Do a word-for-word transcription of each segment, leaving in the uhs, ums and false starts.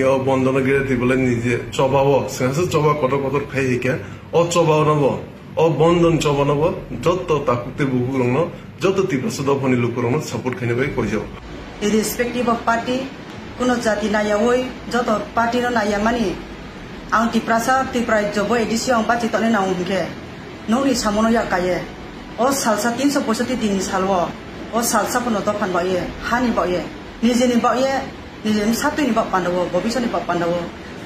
O bondhono gere twi belai nije choba o, sengsa choba kotor kotor khai hikha. O choba no bo, o bondhon choba no bo, jotto takhuk tei bukhuk rokno, jotto Tiprasa dophani lukurokno support khaina bai koijak. Irrespective of party, kuno jati naiyawi, joto party no naiyamani, ang Tiprasa, Tripura rajyo bo A D C ang bachi tongnai nang hwnkhe, nokni samono yak kaiye. O salsa tinso poisoti din ni salo, o salsa pono dophan baoye, hani baoye, nijeni baoye, nijeni satwini bak pandao, bobisoni bak pandao,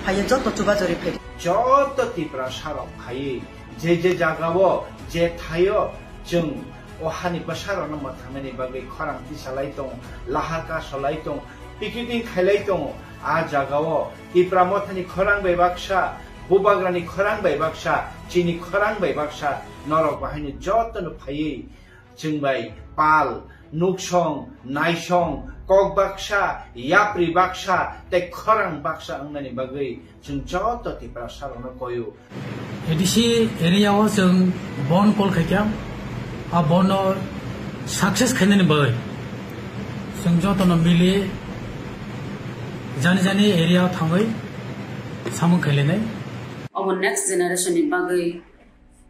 phaiye joto chuba chori phai. Joto Tiprasa rok phaiwi je je jagao, je thaio, chwng o hani bwsarokno mwthangnaini bagwi khorang tisalai tongo, lahar kasolai tongo, picketing khailai tongo. A jagao Tipra Mothani khorang bai baksa, Bubagrani khorang bai baksa, chini khorang bai baksa, norok bahaino jotono phaiwi chwng bai pal, nuksong, naisong, kok baksa, yapri baksa tei khorang baksa wngnani bagwi chwng joto Tiprasa rokno koio. A D C area o chwng bon call khaikha, a bon no success khainani bagwi chwng jotono mili jani jani area o thangwi samung khailainai. Obo next generation ni bagwi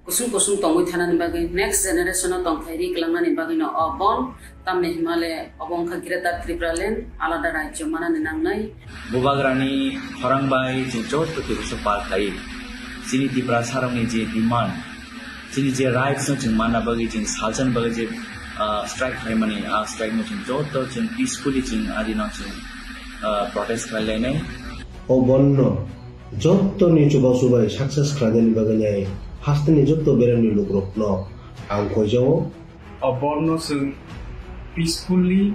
kusung kusung tongwi thanani bagwi, next generation o tongthai ri kwlangnani bagwi no o bon, tamni himale obo wngkha Greater Tripura Land, alada rajyo manani nangnai. Bubagrani khorang bai chwng joto Tiprasa pal khai. Chini Tiprasa rokni je demand, chini je rights no chwng manna bagwi, chwng salsa ni bagwi je, ah, strike khlaimani, ah, strike no chwng joto chwng peacefully chwng adino chwng, ah, protest khlailainai. O bon no jottoni chubachu bai success khlainani bagwi nai hasteni jotto beremni lukurokno ang koijao. O bon no chwng peacefully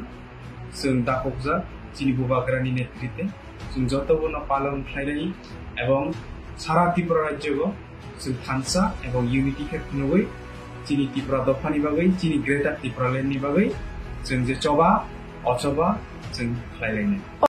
chwng dakhokjak chini Bubagrani netrite. Chwng joto bono palon khlainai ebong sara Tripura rajyo go chwng thansa ebong unity khe phunugwi chini Tripura dophani bagwi, chini Greater Tripura Land ni bagwi chwng je choba, o choba chwng khlailainai.